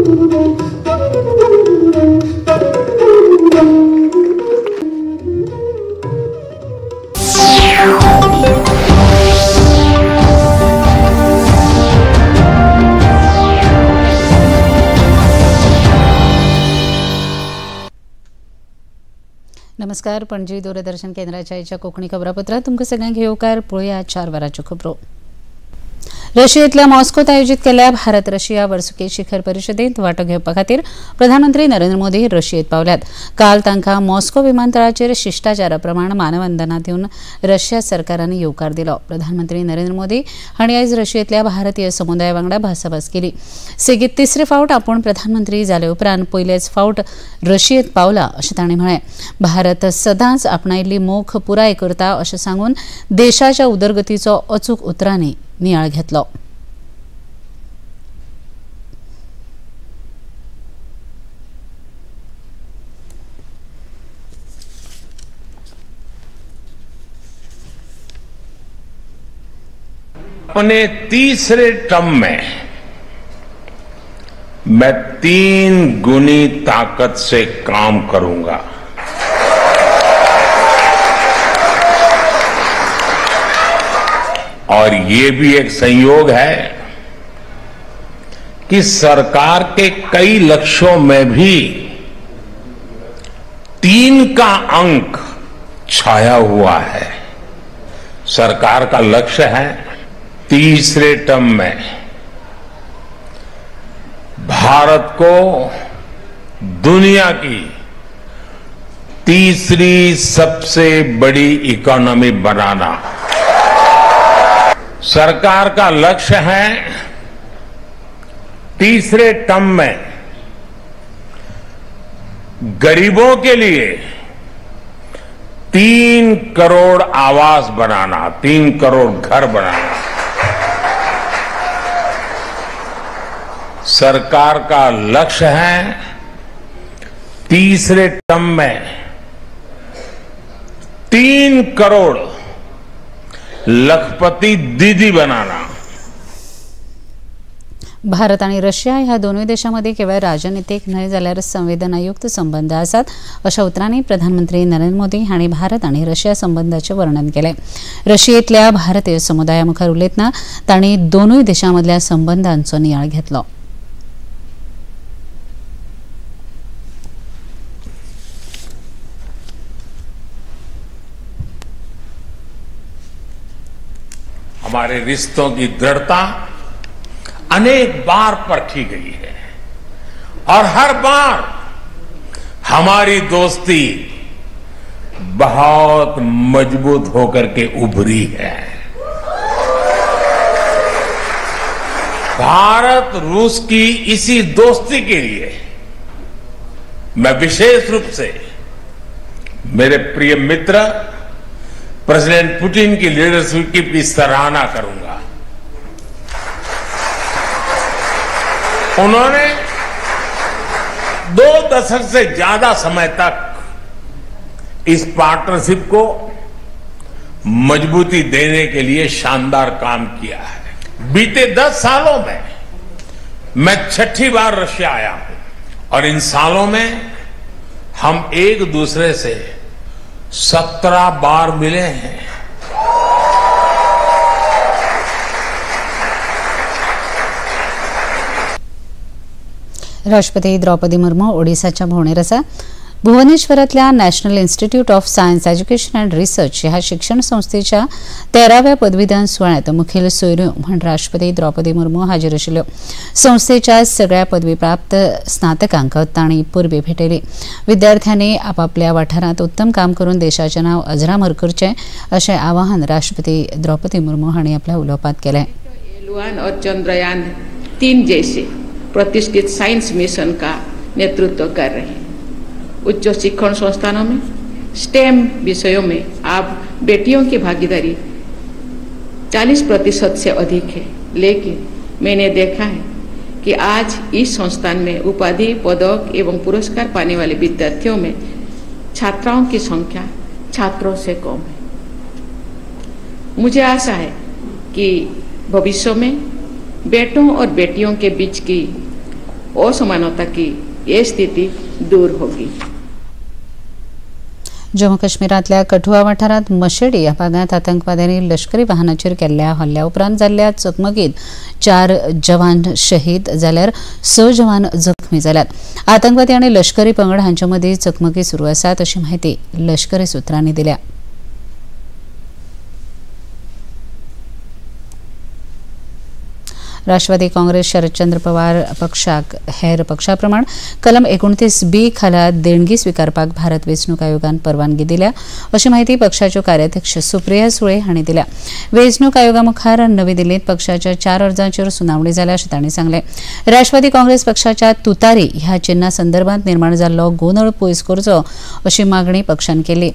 नमस्कार, पणजी दूरदर्शन केंद्राच्या आयच्या कोंकणी खबरापत्रात तुमकां सगळ्यांक येवकार. पळोवया 4 वरांच्यो खबरो. रशियेंतल्या मॉस्कोत आयोजीत केल्ल्या भारत रशिया वर्सुकी शिखर परिशदेंत वांटो घेवपा खातीर प्रधानमंत्री नरेंद्र मोदी रशियेंत पावल्यात. काल तांकां मॉस्को विमानतळाचेर शिश्टाचारा प्रमाण मानवंदना दिवन रशिया सरकारान येवकार दिलो. प्रधानमंत्री नरेंद्र मोदी हांणी आयज रशियेंतल्या भारतीय समुदाया वांगडा भासाभास केली. सेगीत तिसरे फावट आपूण प्रधानमंत्री जाले उपरांत पयलेच फावट रशियेंत पावला अशें तांणी म्हळें. भारत सदांच आपणायिल्ली मोख पुराय करता अशें सांगून देशाच्या उदरगतीचो अचूक उतरांनी नियाळ घेतलो. अपने तीसरे टर्म में मैं 3 गुनी ताकत से काम करूंगा. और ये भी एक संयोग है कि सरकार के कई लक्ष्यों में भी 3 का अंक छाया हुआ है. सरकार का लक्ष्य है तीसरे टर्म में भारत को दुनिया की तीसरी सबसे बड़ी इकोनॉमी बनाना. सरकार का लक्ष्य है तीसरे टर्म में गरीबों के लिए 3 करोड़ आवास बनाना, 3 करोड़ घर बनाना. सरकार का लक्ष्य है तीसरे टर्म में 3 करोड़ लखपति दीदी बनाना. भारत आणि रशिया ह्या दोनूय देशांमध्ये केवळ राजनीतिक न्हय जाल्यार संवेदनायुक्त संबंध आसात अशा उतरांनी प्रधानमंत्री नरेंद्र मोदी हांणी भारत आणि रशिया संबंधाचें वर्णन केलें. रशियेंतल्या भारतीय समुदाया मुखार उलयतना तांणी दोनूय देशांमदल्या संबंधांचो नियाळ घेतलो. हमारे रिश्तों की दृढ़ता अनेक बार परखी गई है और हर बार हमारी दोस्ती बहुत मजबूत होकर के उभरी है. भारत रूस की इसी दोस्ती के लिए मैं विशेष रूप से मेरे प्रिय मित्र प्रेसिडेंट पुतिन की लीडरशिप की भी सराहना करूंगा. उन्होंने 2 दशक से ज्यादा समय तक इस पार्टनरशिप को मजबूती देने के लिए शानदार काम किया है. बीते 10 सालों में मैं 6ठी बार रशिया आया हूं और इन सालों में हम एक दूसरे से 17 बार मिले हैं. राष्ट्रपती द्रौपदी मुर्मू ओडिशाच्या भोवणेर आसा. भुवनेश्वरांतल्या National Institute of Science Education and Research ह्या शिक्षण संस्थेच्या 13व्या पदवीदान सुवाळ्यांत मुखेल सोयऱ्यो म्हण राष्ट्रपती द्रौपदी मुर्मू हाजीर आशिल्ल्यो. संस्थेच्या सगळ्या पदवीप्राप्त स्नातकांक तांणी परबी भेटयली. विद्यार्थ्यांनी आपापल्या वाठारांत उत्तम काम करून देशाचें नांव अजरामर करचें अशें आवाहन राष्ट्रपती द्रौपदी मुर्मू हांणी आपल्या उलोवपांत केलें. और चंद्रयान 3 जैसे प्रतिष्ठित साइंस मिशन का नेतृत्व कर रहे हैं. उच्च शिक्षण संस्थानों में स्टेम विषयों में अब बेटियों की भागीदारी 40% से अधिक है, लेकिन मैंने देखा है कि आज इस संस्थान में उपाधि, पदक एवं पुरस्कार पाने वाले विद्यार्थियों में छात्राओं की संख्या छात्रों से कम है। मुझे आशा है कि भविष्य में बेटों और बेटियों के बीच की असमानता की ये स्थिति दूर होगी। जम्मू काश्मीरांतल्या कठुआ वाठारांत मशेडी ह्या भागांत आतंकवाद्यांनी लष्करी वाहनाचेर केल्ल्या हल्ल्या उपरांत जाल्ल्या चकमकीत 4 जवान शहीद जाल्यार 6 जवान जखमी जाल्यात। आतंकवादी आनी लष्करी पंगड हांचे मदीं चकमकी सुरू आसात अशी म्हायती लष्करी सुत्रांनी दिल्या। राष्ट्रवादी काँग्रेस शरदचंद्र पवार पक्षाक हेर पक्षा प्रमाण कलम 29B खाला देणगी स्वीकारपाक भारत वेंचणूक आयोगान परवानगी दिल्या अशी माहिती पक्षाच्यो कार्याध्यक्ष सुप्रिया सुळे हांणी दिल्या। वेंचणूक आयोगा मुखार नवी दिल्लीत पक्षाच्या 4 अर्जांचेर सुनावणी जाल्या अशें तांणी सांगलें। राष्ट्रवादी काँग्रेस पक्षाच्या तुतारी ह्या चिन्हा संदर्भात निर्माण जाल्लो गोंदळ पयस करचो अशी मागणी पक्षान केली।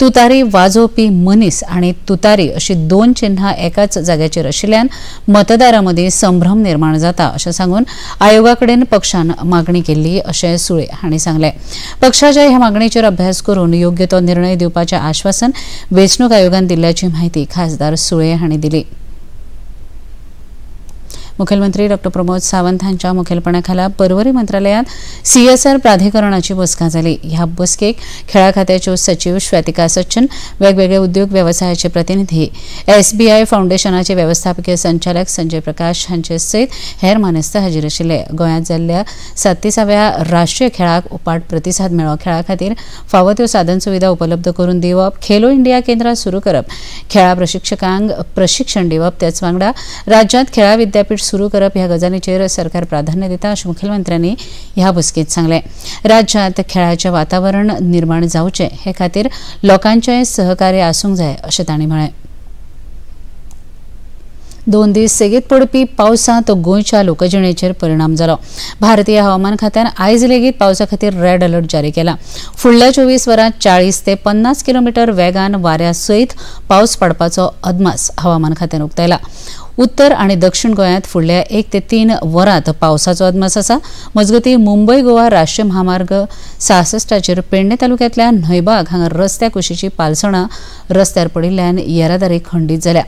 तुतारी वाजोवपी मनीस आनी तुतारी अशी 2 चिन्हां एकाच जाग्याचेर आशिल्ल्यान मतदारां मदीं संभ्रम निर्माण जाता अशें सांगून आयोगा कडेन पक्षान मागणी केल्ली अशें सुळे हांणी सांगलें। पक्षाच्या ह्या मागणेचेर अभ्यास करून योग्य तो निर्णय दिवपाचें आश्वासन वेंचणूक आयोगान दिल्ल्याची म्हायती खासदार सुळे हांणी दिली। मुखेलमंत्री डॉ प्रमोद सावंत हांच्या मुखेलपणा खाला पर्वरी मंत्रालयांत सीएसआर प्राधिकरणाची बसका जाली। ह्या बसकेक खेळा खात्याच्यो सचीव श्वेतिका सच्चन, वेगवेगळे उद्योग वेवसायाचे प्रतिनिधी, एसबीआय फावंडेशनाचे वेवस्थापकीय संचालक संजय प्रकाश हांचे सयत हेर मानेस्त हाजीर आशिल्ले। गोंयांत जाल्ल्या 37व्या राष्ट्रीय खेळाक उपाट प्रतिसाद मेळ्ळो। खेळा खातीर फावो त्यो साधन सुविधा उपलब्ध करून दिवप, खेलो इंडिया केंद्रां सुरू करप, खेळा प्रशिक्षकांक प्रशिक्षण दिवप, त्याच वांगडा राज्यांत खेळा विद्यापीठ सुरू करप ह्या गजालीचेर सरकार प्राधान्य दिता अशें मुखेलमंत्र्यांनी ह्या बसकेंत सांगलें। राज्यांत खेळाचें वातावरण निर्माण जावचें हे खातीर लोकांचें सहकार्य आसूंक जाय अशें तांणी म्हळें। 2 दीस सेगीत पडपी पावसांत गोंयच्या लोकजिणेचेर परिणाम जालो। भारतीय हवामान खात्यान आयज लेगीत पावसा खातीर रेड अलर्ट जारी केला। फुडल्या 24 वरांत 40 ते 50 किलोमिटर वेगान वाऱ्या सयत पावस पडपाचो अदमास हवामान खात्यान उक्तायला। उत्तर आणि दक्षिण गोंयांत फुडल्या 1 ते 3 वरांत पावसाचो अदमास आसा। मजगतीं मुंबय गोवा राष्ट्रीय म्हामार्ग 66चेर पेडणे तालुक्यांतल्या न्हंयबाग हांगा रस्त्या कुशीची पालसणां रस्त्यार पडिल्ल्यान येरादारी खंडीत जाल्या।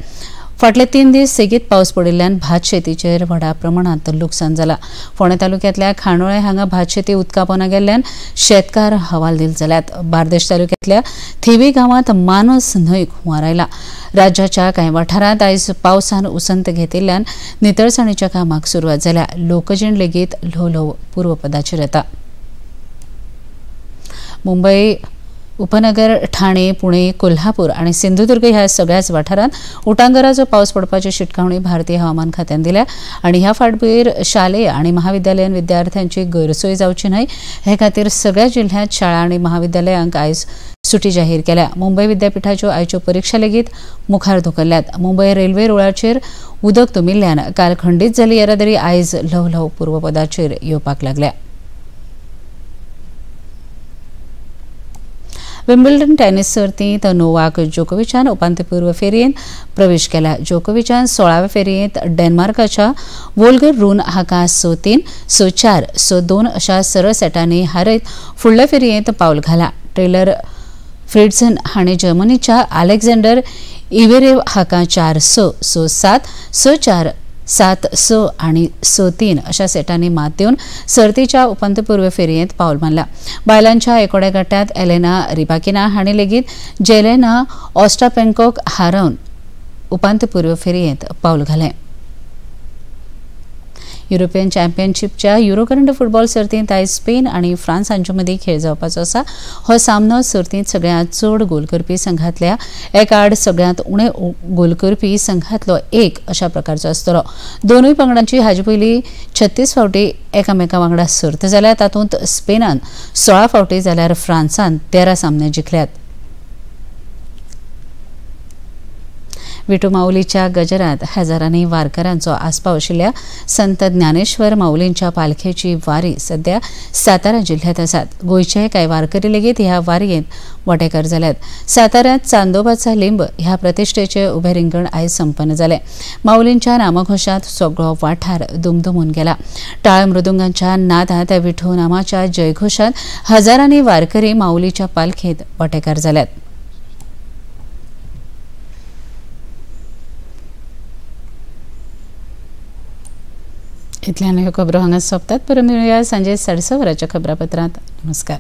फाटले 3 दीस सेगीत पावस पडिल्ल्यान भात शेतीचेर व्हडा प्रमाणांत लुकसाण जाला। फोंडें तालुक्यांतल्या खांडोळे हांगा भात शेती उदका पोंदा गेल्ल्यान शेतकार हवालदिल जाल्यात। बार्देश तालुक्यांतल्या थिवी गांवांत मानस न्हंयक हुंवार आयला। राज्याच्या कांय वाठारांत आयज पावसान उसंत घेतिल्ल्यान नितळसाणीच्या कामाक सुरवात जाल्या। लोकजीण लेगीत ल्हव ल्हव पूर्वपदाचेर येता। मुंबय उपनगर, ठाणे, पुणे, कोल्हापूर आणि सिंधुदुर्ग ह्या सगळ्याच वाठारांत उटांगराचो पावस पडपाची शिटकावणी भारतीय हवामान खात्यान दिल्या आणि ह्या फाटभुंयेर शालेय आणि महाविद्यालयीन विद्यार्थ्यांची गैरसोय जावची न्हय हे खातीर सगळ्या जिल्ह्यांत शाळा आणि महाविद्यालयांक आयज सुटी जाहीर केल्या। मुंबय विद्यापीठाच्यो आयच्यो परीक्षा लेगीत मुखार धुकल्ल्यात। मुंबय रेल्वे रुळाचेर उदक तुमिल्ल्यान काल खंडीत जाल्ली येरादारी आयज ल्हव ल्हव पूर्वपदाचेर येवपाक लागल्या। विम्बल्डन टेनिस सर्तींत नोवाक जोकोविचान उपांत्यपूर्व फेरयेंत प्रवेश केला। जोकोविचान 16व्या फेरयेंत डेन्मार्काच्या वोल्गर रून हाका 6-3, 6-4, 6-2 अशा सरळ सेटांनी हारयत फुडल्या फेरयेंत पावल घाला। टेलर फ्रिट्झन हाणें जर्मनीच्या अलेक्झांडर इवेरेव हाका 4-6, 6-7, 6-4, 7-6 आणि 6-3 अशा सेटांनी मात दिवन सर्तीच्या उपांत्यपूर्व फेरयेंत पावल मारला। बायलांच्या एकोड्या गटात एलेना रिबाकिना हांणी लेगीत जेलेना ऑस्टापेंकोक हारोवन उपांत्यपूर्व फेरयेंत पावल घालें। युरोपियन चॅम्पियनशीपच्या युरोकरंड फुटबॉल सर्तींत आयज स्पेन आनी फ्रांस हांचे मदीं खेळ जावपाचो आसा। हो सामनो सर्तींत सगळ्यांत चड गोल करपी संघांतल्या एका आड सगळ्यांत उणे गोल करपी संघांतलो एक अशा प्रकारचो आसतलो। दोनूय पंगडांची हाजे पयलीं 36 फावटी एकामेका वांगडा सर्त जाल्या। तातूंत स्पेनान 16 फावटी जाल्यार फ्रांसान 13 सामने जिखल्यात। विठू माऊलीच्या गजरात हजारांनी वारकऱ्यांचो आस्पाव आशिल्ल्या संत ज्ञानेश्वर माऊलींच्या पालखेची वारी सध्या सातारा जिल्ह्यात आसात। गोंयचे कांय वारकरी लेगीत ह्या वारयेंत वांटेकार जाल्यात। साताऱ्यांत चांदोबाचा लिंब ह्या प्रतिश्ठेचे उबे रिंगण आयज संपन्न जालें। माऊलींच्या नामघोशांत सगळो वाठार दुमदुमून गेला। टाळ मृदुंगांच्या नादांत विठू नामाच्या जयघोशांत हजारांनी वारकरी माऊलीच्या पालखेंत वांटेकार जाल्यात। इतल्यान ह्यो खबरो हांगा सोंपतात. परत मेळुया सांजे 6:30 वरांच्या खबरापत्रांत. नमस्कार.